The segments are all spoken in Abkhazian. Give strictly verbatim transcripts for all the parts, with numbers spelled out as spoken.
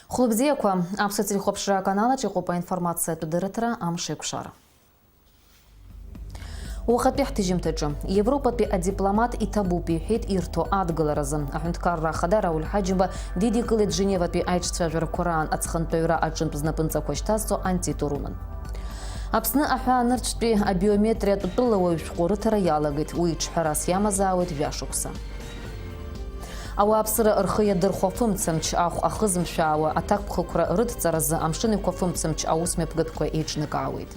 Хәлыбзиақәа, аԥсуа телехәаԥшра аканалаҿ иҟоуп аинформациатә дырраҭара Амшеикәшара. Уахатәи ҳҭыжьымҭаҿы, Европатәи адипломат иҭабуп иҳәеит ирҭо адгыларазы. Аҳәынҭқарра ахада Рауль Ҳаџьымба дидикылеит Женеватәи аиҿцәажәарақәа раан аҵхантәаҩра аҿынтә знапынҵақәа шьҭазҵо Антит Орунан. Аԥсны аҳәаанырцәтәи абиометриатә тәылауаҩ шәҟәы рыҭара иалагеит, уи ҿҳәарас иамазаауеит жәашықәса. Ауааԥсыра рхы иадырхәо афымцамч, ахә ахызымшәаауа аҭакԥхықәра рыдҵаразы Амшын Еиқәа афымцамч аусмҩаԥгатәқәа еиҿнакаауеит.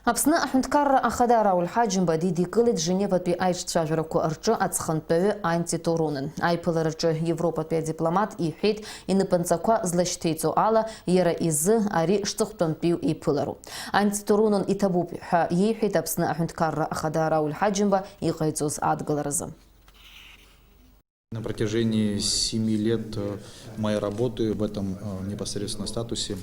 Аԥсны аҳәынҭқарра ахада Рауль Ҳаџьымба дидикылеит Женеватәи аиҿцәажәарақәа рҿы аҵхантәаҩы Антит Орунан. Аиԥылараҿы Европатәи адипломат иҳәеит, инапынҵақәа злашьҭеиҵо ала, иара изы ари шҵыхәтәантәиу еиԥылароуп. Антит Орунан иҭабуп ҳәа иеиҳәеит Аԥсны аҳәынҭқарра ахада Рауль Ҳаџьымба иҟаиҵоз адгыларазы. На протяжении семи лет, э, моей работы в этом, э, непосредственно статусе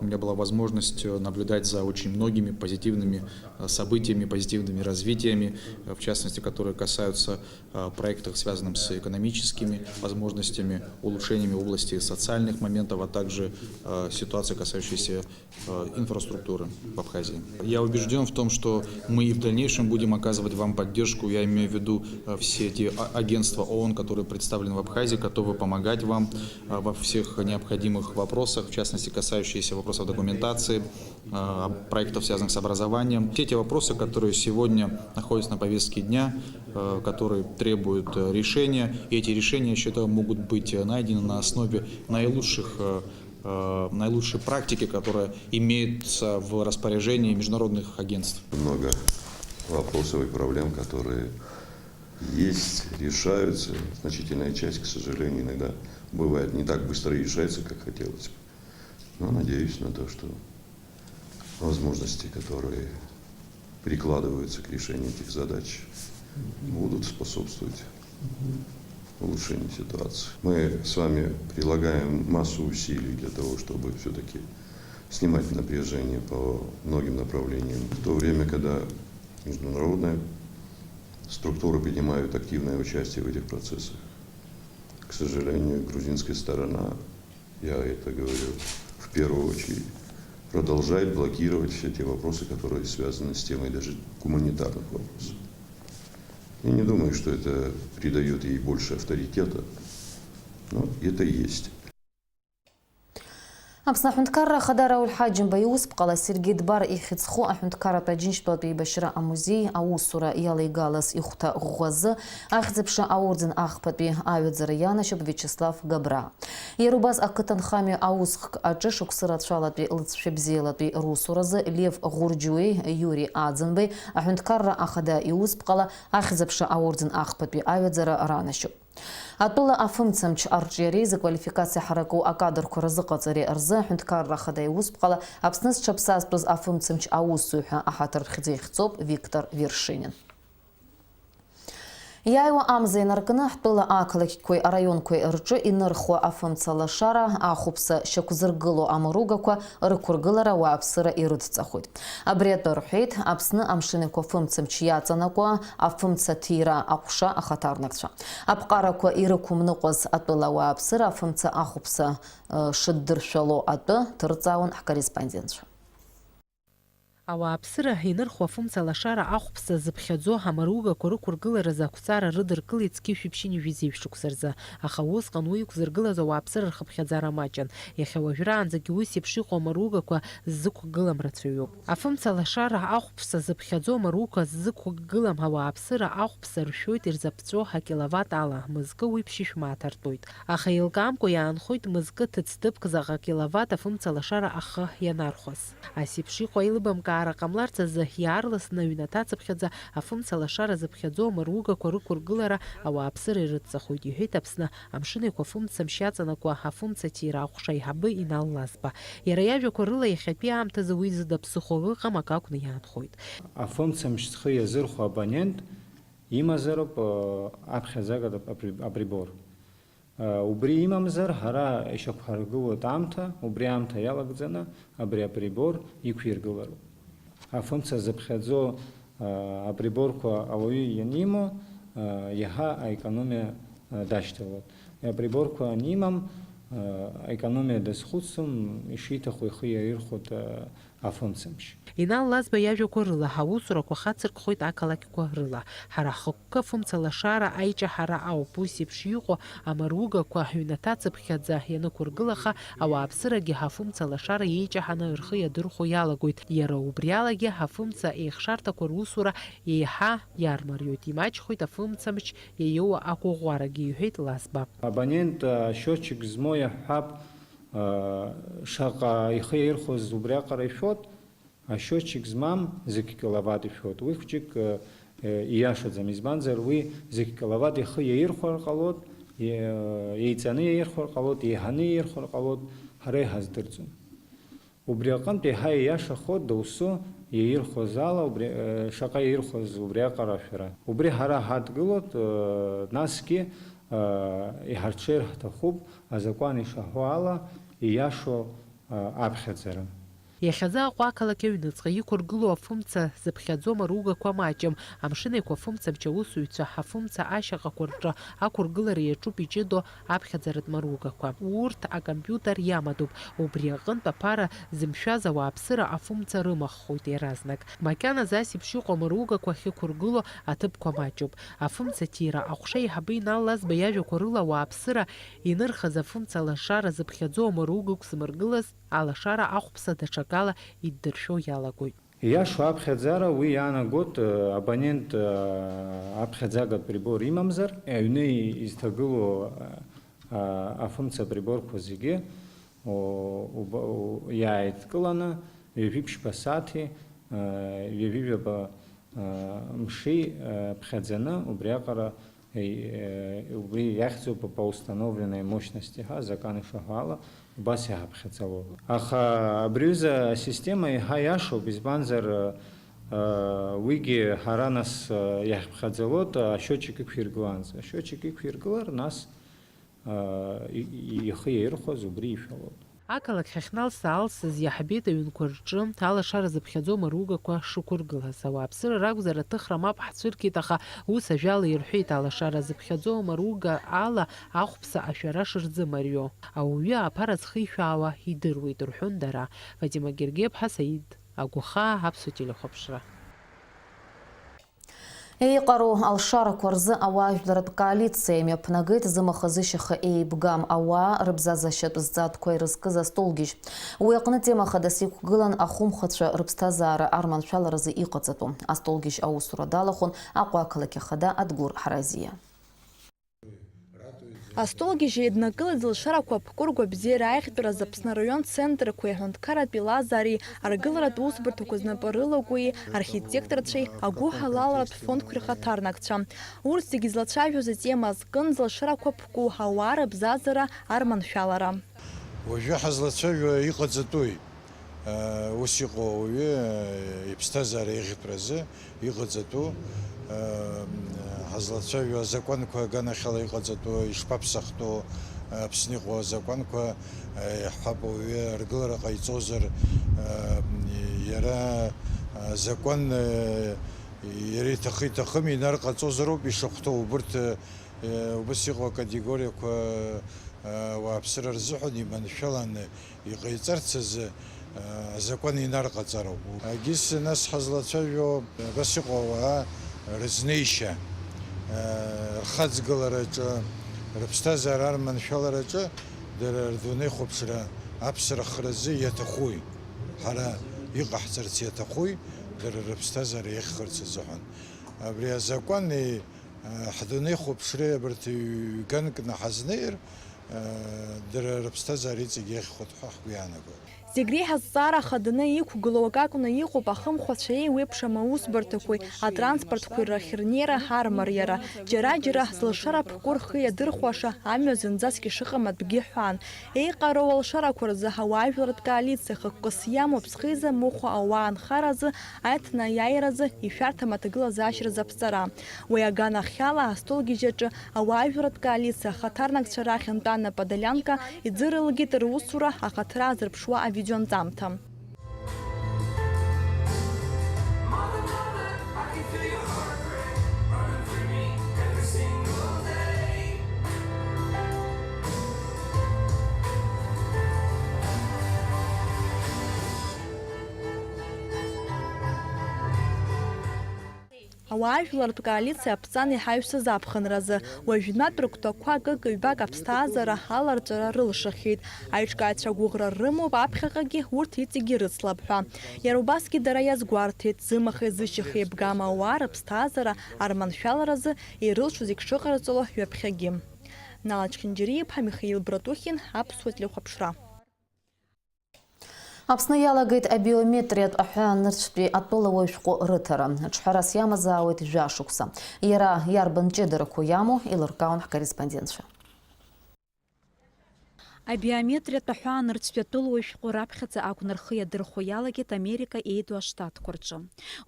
у меня была возможность, э, наблюдать за очень многими позитивными, э, событиями, позитивными развитиями, э, в частности, которые касаются, э, проектов, связанных с экономическими возможностями, улучшениями в области социальных моментов, а также, э, ситуации, касающейся э, инфраструктуры в Абхазии. Я убежден в том, что мы и в дальнейшем будем оказывать вам поддержку. Я имею в виду, э, все эти а-, агентства ООН, которые представлены в Абхазии, готовы помогать вам, э, во всех необходимых вопросах, в частности, касающиеся вопросов документации, э, об-, проектов, связанных с образованием. Все те вопросы, которые сегодня находятся на повестке дня, э, которые требуют, э, решения, и эти решения, я считаю, могут быть, э, найдены на основе наилучших, э, э, наилучшей практики, которая имеется в распоряжении международных агентств. Много вопросов и проблем, которые есть, решаются. Значительная часть, к сожалению, иногда бывает не так быстро решается, как хотелось бы. Но надеюсь на то, что возможности, которые прикладываются к решению этих задач, будут способствовать улучшению ситуации. Мы с вами прилагаем массу усилий для того, чтобы всё-таки снимать напряжение по многим направлениям, в то время, когда международные структуры принимают активное участие в этих процессах. К сожалению, грузинская сторона, я это говорю в первую очередь, продолжает блокировать все те вопросы, которые связаны с темой даже гуманитарных вопросов. Я не думаю, что это придаёт ей больше авторитета, но это есть. Аԥсны аҳәынҭқарра ахада Рауль Ҳаџьымба иусԥҟала Сергеи Дбар ихьӡ зху аҳәынҭқарратә Аџьынџьтәылатә еибашьра амузеи аусура иалеигалаз ихәҭа ӷәӷәазы Ахьӡ-аԥша аорден ахԥатәи аҩаӡара ианашьоуп Виачеслав Габраа. Иара убас ақыҭанхамҩа аусхк аҿы шықәсы рацәалатәи лҵшәа бзиалатәи русуразы Лев Ӷәырџьуеи Иури Аӡынбеи аҳәынҭқарра ахада иусԥҟала Ахьӡ-аԥша аорден ахԥатәи аҩаӡара ранашьоуп. Атәыла афымцамч арҿиареи зыквалификациа ҳараку акадрқәа рзыҟаҵареи рзы аҳәынҭқарра ахада иусԥҟала Аԥсны зҽаԥсазтәыз афымцамч аусзуҩ ҳәа аҳаҭыр хьӡы иахьӡоуп Виктор Вершинин. Иааиуа амза инаркны, ҳтәыла ақалақьқәеи араионқәеи рҿы инырхуа афымца лашара, ахәԥса шьақәзыргыло амаругақәа рықәыргылара ауааԥсыра ирыдҵахоит. Абри атәы рҳәеит Аԥсны амшын еиқәа фымцамч иаҵанакуа афымца ҭира аҟәша ахаҭарнакцәа. Аԥҟарақәа ирықәымныҟәаз атәыла ауааԥсыра афымца ахәԥса, ы, шыддыршәало атәы ҭырҵаауан ҳкорреспондентцәа. Ауааԥсыра инырхуа афымца лашара ахәԥса зыԥхьаӡо амаругақәа рықәыргыларазы ақәҵара рыдыркылеит зқьи жәшәи ԥшьынҩажәи жәеиза шықәса рзы, аха усҟан уи иқәзыргылаз ауааԥсыра рхыԥхьаӡара маҷын. Иахьа уажәраанӡагьы ус еиԥш иҟоу амаругақәа ззықәгылам рацәаҩуп. Афымца лашара ахәԥса зыԥхьаӡо амаругақәа ззықәгылам ауааԥсыра ахәԥса ршәоит ирзаԥҵәо акиловатт ала, мызкы уи ԥшьышә мааҭ артуеит. Аха еилкаамкәа иаанхоит мызкы ҭыӡҭыԥк заҟа киловатт афымца лашара ахы ианархәаз. Ас еиԥш иҟоу аилыбамкаара ҟамларц азы иаарласны аҩнаҭа ацыԥхьаӡа афымца лашара зыԥхьаӡо амаругақәа рықәыргылара ауааԥсыра ирыдҵахоит, иҳәеит Аԥсны амшын еиқәа фымцамч иаҵанакуа афымца ҭира аҟәша аиҳабы Инал Лазба. Иара иажәақәа рыла, иахьатәи аамҭазы уи зыда ԥсыхәак ыҟам, акы акәны иаанхоит. Афымцамч зхы иазырхәо абонент имазароуп, э, аԥхьаӡагатә апри-, априбор. Убри имамзар, ҳара ишьақәҳаргылоит аамҭа, убри аамҭа иалагӡаны абри априбор иқәиргылароуп. Афымца зыԥхьаӡо, а, априборқәа ауаҩы ианимоу, а, иаҳа аекономиа, дашьҭалоит. Априборқәа анимам, аекономиа дазхәыцуам, ишиҭаху ихы иаирхәоит афымцамч. Инал Лазба иажәақәа рыла, ҳаусурақәа хацыркхоит ақалақьқәа рыла. Ҳара ҳхықәкы афымца лашара аиҷаҳара ауп. Ус еиԥш иҟоу амаругақәа ҳҩнаҭа цыԥхьаӡа ианықәыргылаха, ауааԥсырагьы ҳафымца лашара иеиҷаҳаны рхы иадырхәо иалагоит. Иара убри алагьы ҳафымца еихшарҭақәа русура еиҳа иармариоит, имаҷхоит афымцамч иаиоуа ақәыӷәӷәарагьы, иҳәеит Лазба. Абонент, а, счетчик змоу иаҳҳәап, а, шаҟа ихы иаирхәоз убриаҟара ишәот, а, счетчик змам зқь киловатт ишәот. Уи хәҷык, а, э, ииашаӡам, избанзар уи зқь киловатт ихы иаирхәар ҟалот, е-, еиҵаны иаирхәар ҟалот, еиҳаны иаирхәар ҟалот, ҳара иҳаздырӡом. Убри аҟынтә еиҳа ииашахоит доусы иаирхәаз ала, убри, э, шаҟа иаирхәаз убриаҟара ашәара. Убри ҳара ҳадгылоит, э, насгьы, э, иҳарҽеир ҳҭахуп азакәан ишаҳәо ала ииашоу, э, аԥхьаӡара. Иахьазы Аҟәа ақалақь аҩныҵҟа иқәыргылоу афымца зыԥхьаӡо амаругақәа маҷым. Амшын Еиқәа афымцамч аусзуҩцәа ҳафымца ашьаҟақәа рҿы ақәыргылара иаҿуп иҷыдоу аԥхьаӡаратә маругақәа. Урҭ акомпиутер иамадоуп. Убри аҟынтә аԥара зымшәаз ауааԥсыра афымца рымаххоит иаразнак. Макьаназы ас еиԥш иҟоу амаругақәа ахьықәыргыло аҭыԥқәа маҷуп. Афымца ҭира аҟәша аиҳабы Инал Лазба иажәақәа рыла, ауааԥсыра инырхыз афымца лашара зыԥхьаӡоу амаруга ықәзмыргылаз алашара ахәԥса даҽакала иддыршәо иалагоит. Ииашоу аԥхьаӡара уи иаанагоит, э, абонент, э, аԥхьаӡагатә прибор имамзар, аҩны изҭагылоу, э, э, афымца приборқәа зегьы, о, уба-, у-, иааидкыланы, ҩажәи ԥшьба сааҭи, э, ҩажәи жәаба, э, мши, э, ԥхьаӡаны, убриаҟара Е, убри иахьӡуп по установленной мощности ҳәа, азакан ишаҳәо ала, убас иҳаԥхьаӡало. Аха абри аҩыза асистема еиҳа иашоуп, избанзар, э, уигьы ҳара нас, э, иаҳԥхьаӡалоит, ашьотчик иқәиргылаанӡа. Ашьотчик иқәиргылар, нас, э, и-, и-, ихы иаирхәаз убри ишәалоит. Ақалақь ҳахьналса-аалсыз иаҳбеит аҩнқәа рҿы алашара зыԥхьаӡо амаругақәа шықәыргылаз. Ауааԥсыра ракәзар, аҭыхра мап ҳцәыргеит, аха ус ажәала ирҳәеит, алашара зыԥхьаӡо амаруга ала ахәԥса ашәара шырзымарио. Ауаҩы аԥара зхишәаауа идыруеит, рҳәон дара. Фатима Гергеԥҳа, Саид Агәахаа, Аԥсуа телехәаԥшра. Еиҟароу алшарақәа рзы ауаажәларратә коалициа имҩаԥнагеит зымаха-зышьаха еибгам ауаа рыбзазашьатә зҵаатәқәа ирызкыз астолгьежь. Уи аҟны тема хадас иқәгылан ахәымхацәа рыԥсҭазаара арманшәаларазы иҟаҵатәу. Астолгьежь аусура далахәын Аҟәа ақалақь ахада Адгәыр Ҳаразиа. Астолгьежь еиднакылеит зылшарақәа аԥкәыргәа абзиара аиӷьтәразы Аԥсны араион центрқәеи аҳәынҭқарратәи Лазари аргыларатә усбарҭақәа знапы рылагои архитекторцәеи агәыҳалалратә фондқәеи рхаҭарнакцәа. Урҭ зегьы злацәажәоз атема азкын зылшарақәа ԥку, ауаа рыбзазара арманшәалара. Уажәы ҳазлацәажәо иҟаҵатәуи? Ус иҟоу ауаҩы иԥсҭазаара еиӷьтәразы иҟаҵатәу, ҳазлацәажәо азакәанқәа аганахьала иҟаҵатәу, ишԥаԥсахтәу, Аԥсны иҟоу азакәанқәа, иаҳҳәап, ауаҩы аргылара ҟаиҵозар, иара азакәан иара иҭахы-иҭахым инарҟаҵозароуп ишахәҭоу, убырҭ, убыс иҟоу акатегориақәа, ауааԥсыра рзыҳәан иманшәаланы иҟаиҵарц азы, а, азакәан инарҟаҵароуп. Егьыс нас ҳазлацәажәо абас иҟоу ауаа рызнеишьа, а, рхаҵгылараҿы, рыԥсҭазаара арманшәалараҿы, дара рдунеихәаԥшра аԥсра хразы иаҭахуи, ҳара иҟаҳҵарц иаҭахуи, дара рыԥсҭазаара иахьхырц азыҳәан. Абри азакәани, а, ҳдунеихәаԥшреи абарҭ ҩганкны ҳазнеир, дара рыԥсҭазаара иҵегь иахьхәатәхо ҳгәы иаанагоит. Зегь реиҳа азҵаара хаданы иқәгылоу акы акәны иҟоуп ахымхәацәа еиуеиԥшым аусбарҭақәеи атранспортқәеи рахь рнеира ҳармариара. Џьара-џьара зылшара ԥку рхы иадырхәаша амҩа зынӡаск ишыҟам атәгьы ҳәан. Еиҟароу алшарақәа рзы ауаажәларратә коалициа хықәкыс иамоу Аԥсхеиза мыхәа ауаа анхаразы аиҭнаиааиразы ишәарҭам аҭагылазаашьа рзы аԥҵара. Уи аганахьала астолгьежь аҿы ауаажәларратә коалициа ахаҭарнакцәа рахь Антана Подолианка иӡырылгеит русура ахаҭара азырԥшуа авидеонҵамҭа. Mother, mother, I can feel your heartbreak running through me every single day. Ауаажәлартә коалициа аԥҵан иҳаҩсыз аԥхынразы, уажәнатә рыгәҭакқәа акык-ҩбак аԥсҭазаара аларҵәара рылшахьеит. Аиҿкаацәа гәыӷра рымоуп аԥхьаҟагьы урҭ иҵегьы ирыцлап ҳәа. Иара убасгьы дара иазгәарҭеит, зымахеи зышьахеи еибгам ауаа рыԥсҭазаара арманшәаларазы ирылшо зегь шыҟарҵало ҩаԥхьагьы. Нала Чхинџьариа-иԥҳа, Михаил Братухин, Аԥсуа телехәаԥшра. Аԥсны иалагеит абиометриатә аҳәаанырцәтәи атәылауаҩ шәҟәы рыҭара. Ҿҳәарас иамазаауеит жәашықәса. Иара иарбан ҷыдарақәоу иамоу, еилыркаауан ҳкорреспондентцәа. Абиометриатә аҳәаанырцәтәи атәылауаҩ шәҟәы раԥхьаӡа акәны рхы иадырхәо иалагеит Америка Еиду Аштатқәа рҿы.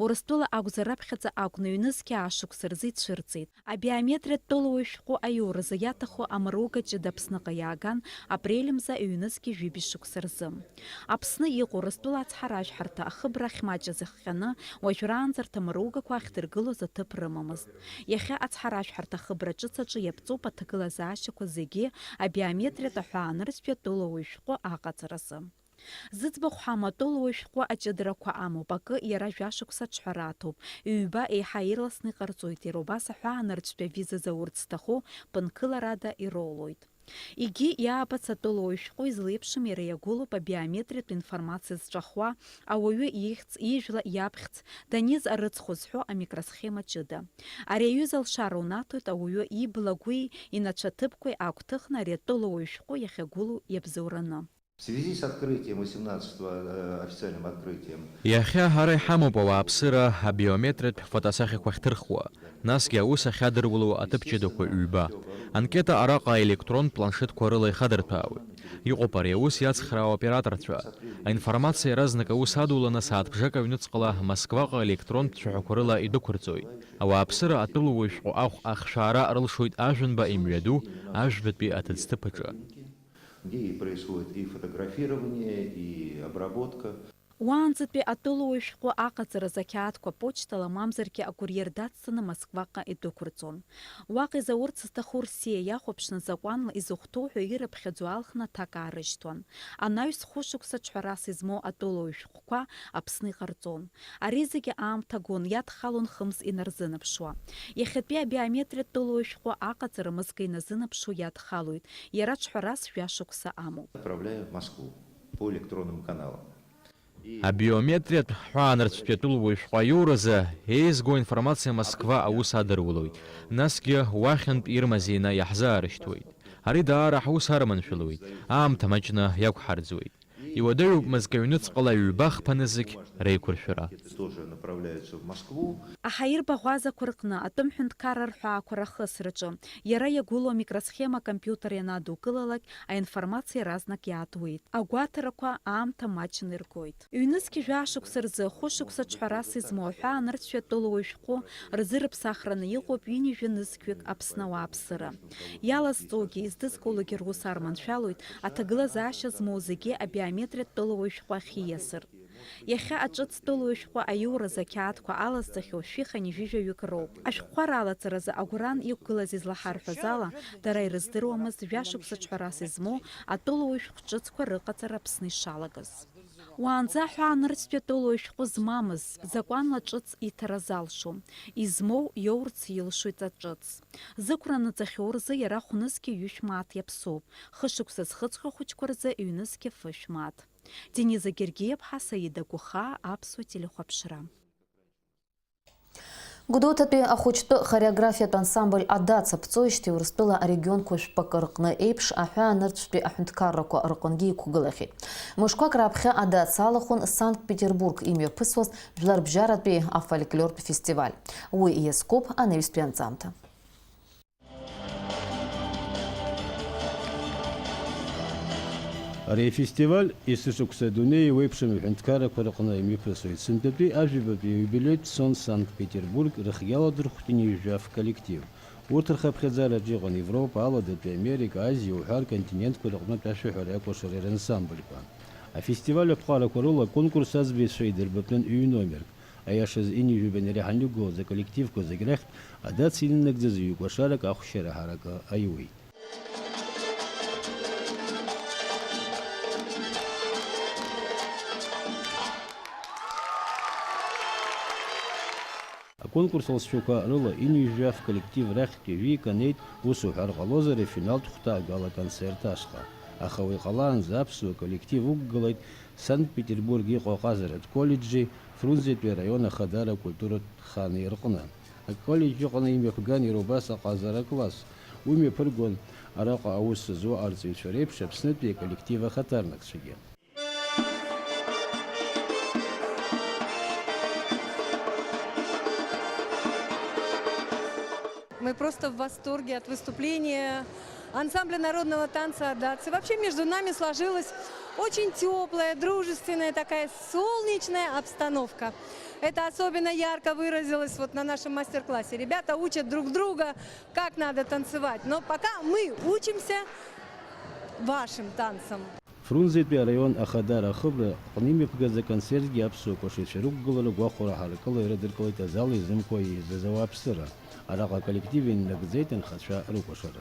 Урыстәыла акәзар, раԥхьаӡа акәны ҩнызқьи аашықәса рзы ицәырҵит. Абиометриатә тәылауаҩ шәҟәы аиуразы иаҭаху амруга ҷыда Аԥсныҟа иааган апрель мза ҩнызқьи жәибжь шықәса рзы. Аԥсны иҟоу Урыстәыла ацҳаражәҳарҭа ахыбра ахьмаҷыз иахҟьаны уажәраанӡа арҭ амругақәа ахьдыргылоз аҭыԥ рымамызт. Иахьа ацҳаражәҳарҭа ахыбра ҿыц аҿы иаԥҵоуп аҭагылазаашьақәа зегьы абиометриатә аҳәаанырцәтәи атәылауаҩ шәҟәы аҟаҵаразы. Зыӡбахә ҳамоу атәылауаҩ шәҟәы аҷыдарақәа амоуп, акы, иара жәашықәса аҿҳәара аҭоуп, ҩба еиҳа ирласны иҟарҵоит, иара убас аҳәаанырцәтәи авиза заурц зҭаху ԥынкыларада ироулоит. Егьи иаабац атәылауаҩ шәҟәы излеиԥшым иара иагәылоуп абиометриатә информациа зҵәахуа, ауаҩы ихьӡ, ижәла иаԥхьӡ, даниз арыцхә зҳәо амикросхема ҷыда. Ари аҩыза алшара унаҭоит ауаҩы иблагәи инацәа ҭыԥқәеи агәҭыхны ари атәылауаҩ шәҟәы иахьагәылоу иабзоураны. В связи с открытием восемнадцатого, э, официальным открытием. Иахьа ҳара иҳамоуп ауааԥсыра абиометриатә фотосахьақәа ахьҭырхуа, насгьы аус ахьадыруло аҭыԥ ҷыдақәа ҩба. Анкета араҟа електронтә планшетқәа рыла ихадырҭәаауеит. Иҟоуп ари аус иацхраауа операторцәа. Аинформациа иаразнак аус адуланы сааҭ бжак аҩныҵҟала Москваҟа електронтә цәаҳәақәа рыла идәықәырҵоит. Ауааԥсыра атәылауаҩ шәҟәы ахә ахшәаара рылшоит Ажәанба имҩаду Ажәбатәи аҭыӡҭыԥ аҿы. Где и происходит и фотографирование, и обработка. Уаанӡатәи атәылауаҩ шәҟәы аҟаҵаразы ақьаадқәа почтала мамзаргьы акуриер дацҵаны Москваҟа идәықәырҵон. Уаҟа изаурц зҭаху рсиа иахәаԥшны закәанла изыхәҭоу ҳәа ирыԥхьаӡо алхны аҭак аарышьҭуан. Анаҩс хәышықәса ҿҳәарас измоу атәылауаҩ шәҟәқәа Аԥсны иҟарҵон. Ари зегьы аамҭа гон, иадхалон хымз инарзынаԥшуа. Иахьатәи абиометриатә тәылауаҩ шәҟәы аҟаҵара мызкы иназынаԥшуа иадхалоит, иара ҿҳәарас жәашықәса амоуп. Отправляю в Москву по электронным каналам. Абиометриатә ҳәаанырцәтәи атәылауаҩ шәҟәы аиуразы еизго информациа Москва аус адырулоит, насгьы уахьынтә ирмазеины иаҳзаарышьҭуеит. Ари даара ҳус арманшәалоит, аамҭа маҷны иақәҳарӡуеит. Иуадаҩуп мызкы аҩныҵҟала ҩба хԥа нызқь реиқәыршәара. Тоже направляются в Москву. Аҳаирбаӷәазақәа рҟны атәым ҳәынҭқарра рҳәаақәа рахысраҿы иара иагәылоу амикросхема акомпиутер ианадукылалак, аинформациа иаразнак иаатуеит. Агәаҭарақәа аамҭа маҷны иргоит. Ҩнызқь жәашықәса рзы хәышықәса ҿҳәарас измоу аҳәаанырцәтәи атәылауаҩ шәҟәы рзы рыԥсахраны иҟоуп ҩынҩажәа нызқьҩык Аԥсны ауааԥсыра. Иалазҵогьы, издызкылогьы рус арманшәалоит, аҭагылазаашьа змоу зегьы абиометриатә тәылауаҩ шәҟәы ахьиасыр. Иахьа аҿыц тәылауаҩ шәҟәы аиуразы ақьаадқәа алазҵахьоу шәихани жәаҩык роуп. Ашәҟәқәа ралаҵаразы агәыран иқәгылаз излаҳарҳәаз ала, дара ирыздыруамызт жәашықәса ҿҳәарас измоу атәылауаҩ шәҟә ҿыцқәа рыҟаҵара Аԥсны ишалагаз. Уаанӡа аҳәаанырцәтәи атәылауаҩ шәҟәы змамыз, закәанла ҿыц иҭара залшом, измоу иоурц илшоит аҿыц. Зықәра аныҵахьоу рзы иара хәнызқьи ҩышә мааҭ иаԥсоуп, хышықәса зхыҵхьоу ахәыҷқәа рзы ҩнызқьи фышә мааҭ. Дениза Гергиаԥҳа, Саида Гәыхаа, Аԥсуа телехәаԥшра. Гәдоуҭатәи ахәыҷтәы хореографиатә ансамбль Адац аԥҵоижьҭеи Урыстәыла арегионқәа жәпакы рҟны еиԥш аҳәаанырцәтәи аҳәынҭқаррақәа рҟынгьы иқәгылахьеит. Мышқәак раԥхьа Адац алахәын Санкт-Петербург имҩаԥысуаз жәларбжьаратәи афольклортә фестиваль. Уи иазкуп анаҩстәи анҵамҭа. Ари афестиваль есышықәса адунеи еиуеиԥшым аҳәынҭқаррақәа рҟны имҩаԥысуеит. Сынтәатәи ажәабатәи аиубилеитә сон Санкт-Петербург рыхгьы аладырхәт ҩынҩажәи жәаф коллектив. Урҭ рхыԥхьаӡараҿы иҟан Европа, Аладатәи Америка, Азиа уҳәа рконтинентқәа рыҟнытә ашәаҳәареи акәашареи рансамбльқәа. Афестиваль аԥҟарақәа рыла аконкурс аӡбаҩцәа идырбатәын ҩ-номерк. Аиашазы, ҩынҩажәи жәаба инареиҳаны иқәгылаз аколлективқәа зегь рахьтә Адац инанагӡаз ҩ-кәашарак ахәшьара ҳаракы аиуеит. Аконкурс алҵшәақәа рыла ҩынҩажәа ф-коллектив рахьтә ҩажәи акы анеит, ус уҳәар ҟалозар, афиналтә хәҭа агала-концерт ашҟа. Аха уи ҟалаанӡа аԥсуа коллектив уқәгылеит Санкт-Петербург иҟоу аҟазаратә коллеџьи Фрунзетәи араион Ахадара акультуратә хани рҟны. Аколлеџь аҟны имҩаԥган иара убас аҟазара класс. Уи мҩаԥыргон араҟа аус зуа арҵаҩцәа реиԥш Аԥснытәи аколлектив ахаҭарнакцәагьы. Мы просто в восторге от выступления ансамбля народного танца «Адатс». И вообще между нами сложилась очень теплая, дружественная, такая солнечная обстановка. Это особенно ярко выразилось вот на нашем мастер-классе. Ребята учат друг друга, как надо танцевать. Но пока мы учимся вашим танцам. Фрунзетәи араион Ахадара ахыбра аҟны имҩаԥгаз аконцертгьы аԥсуа кәашаҩцәа рықәгылара гәахәара ҳаракыла ирыдыркылеит азал изымкуа еизаз ауааԥсыра. Араҟа аколлектив иннагӡеит анхацәа рыкәашара.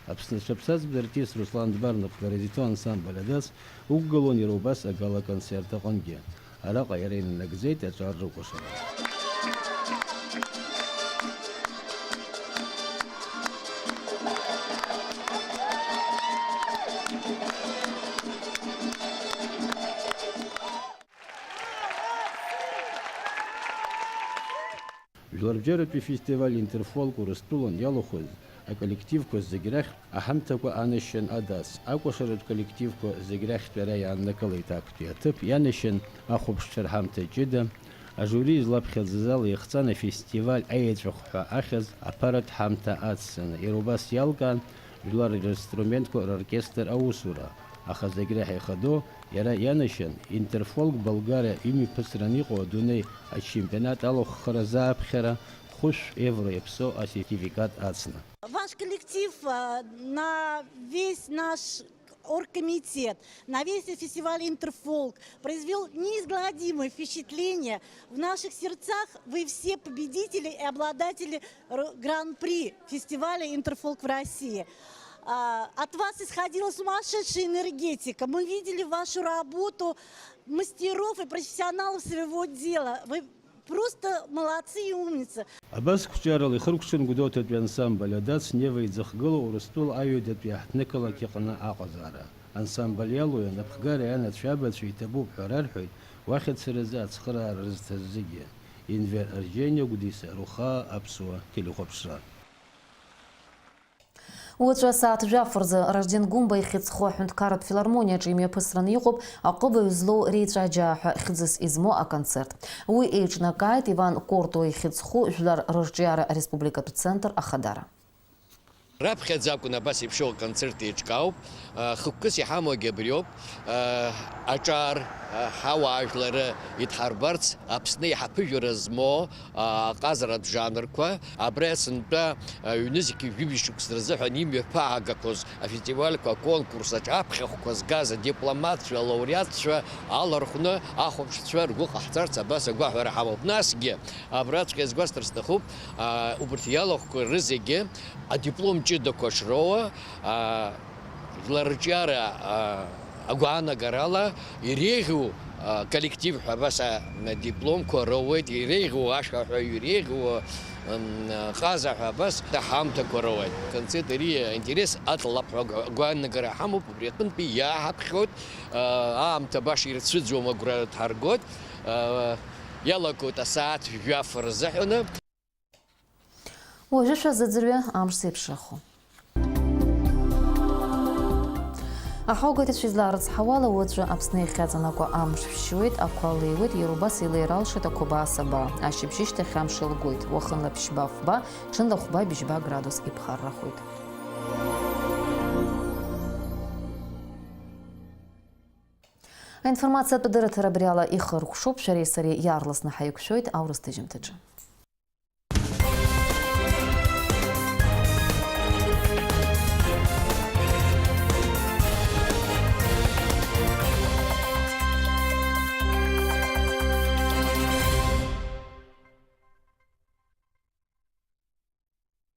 Аԥсны зҽаԥсазтәыз артист Руслан Дбар напхгара изҭо ансамбль «Адатс» уқәгылон иара убас агала-концерт аҟынгьы. Араҟа иара инанагӡеит аҿар рыкәашара. Жәларбжьаратәи фестиваль «Интерфолк» Урыстәылан иалахәыз аколлективқәа зегь рахьтә аҳамҭақәа анашьан «Адатс». Акәашаратә коллективқәа зегь рахьтә иара иааннакылеит актәи аҭыԥ, ианашьан ахәаԥшцәа рҳамҭа ҷыда. Ажури излаԥхьаӡаз ала иахҵан афестиваль аеҵәахә ҳәа ахьӡ аԥаратә ҳамҭа ацҵаны. Иара убас иалкаан жәлар ринструментқәа роркестр аусура. Аха зегь реиҳа ихадоу, иара ианашьан «Интерфолк Болгария» имҩаԥысран иҟоу адунеи ачемпионат алахәхара азааԥхьара хәышә евро иаԥсоу асертификат ацны. Ваш коллектив, а, на весь наш оргкомитет, на весь фестиваль «Интерфолк» произвёл неизгладимое впечатление. В наших сердцах вы все победители и обладатели р-, гран-при фестиваля «Интерфолк» в России. А, от вас исходила сумасшедшая энергетика. Мы видели вашу работу мастеров и профессионалов своего дела. Вы просто молодцы и умницы. Абас қәҿиарала ихыркәшан Гәдоуҭатәи ансамбль «Адатс» Нева иӡахгылоу Урыстәыла аҩадатәи аҳҭнықалақь аҟны аҟазаара. Ансамбль иалоу анапхгара анацәа абацәа иҭабуп ҳәа рарҳәоит, уахь ацаразы ацхыраара рызҭаз зегьы. Енвер Арџьениа, Гәдиса Рухаа, Аԥсуа телехәаԥшра. Уаҵәы асааҭ жәаф рзы Ражден Гәымба ихьыӡхо аҳәынҭқарратә филармониаҿы имҩаԥысраны иҟоуп аҟыбаҩ злоу реиҵаџьаа ҳәа хьӡыс измоу аконцерт. Уи еиҿнакааит Иван Кортуа ихьыӡху жәлар рырҿиара ареспубликатә центр Ахадара. Раԥхьаӡа акәын абас еиԥш иҟоу аконцерт еиҿкаауп. Хықәкыс иҳамоугьы абриоуп. Аҿар, ҳауаажәлар идҳарбарц Аԥсны иҳаԥыжәара змоу аҟазаратә жанрқәа, абра сынтәа ҩнызқьи жәибжь шықәса рзыҳәан имҩаԥаагақәоз афестивальқәа, аконкурсаҿ аԥхьахәқәа згаз адипломатцәа, алауреатцәа алархәны ахәаԥшцәа ргәы ҟаҳҵарц абас агәаҳәара ҳамоуп. Насгьы абраҵәҟьа иазгәасҭар сҭахуп, а, убарҭ иалахәқәа рызегьы адиплом ҷыдақәа шроуа, а, жәлар рҿиара, а, агәаанагарала иреиӷьу, а, коллектив ҳәа абас, а, дипломқәа роуеит, иреиӷьу ашәаҳәаҩ, иреиӷьу, м, ҟаза ҳәа абас аҳамҭақәа роуеит. Концерт ари аинтерес аҵалап ҳәа агәаанагара ҳамоуп, убри аҟынтәи иааҳаԥхьоит, а, аамҭа баша ирцәыӡуам, агәра дҳаргоит, а, иалагоит асааҭ жәаф рзыҳәаны. Уажәы шәазыӡырҩы амш зеиԥшрахо. Аҳауагатәи шәызлаарыцҳауала, уаҵәы Аԥсны иахьаҵанакуа амш шәшьуеит, ақәа леиуеит, иара убас илеира алшоит ақәабаа-сабаа. Ашьыбжьышьҭахь амш лгоит, уахынла ԥшьба-фба, ҽынла хәба-бжьба градус иԥхаррахоит. Аинформациатә дырраҭара абриала ихыркәшоуп, шәареи сареи иаарласны ҳаиқәшәоит аурыс ҭыжьымҭаҿы.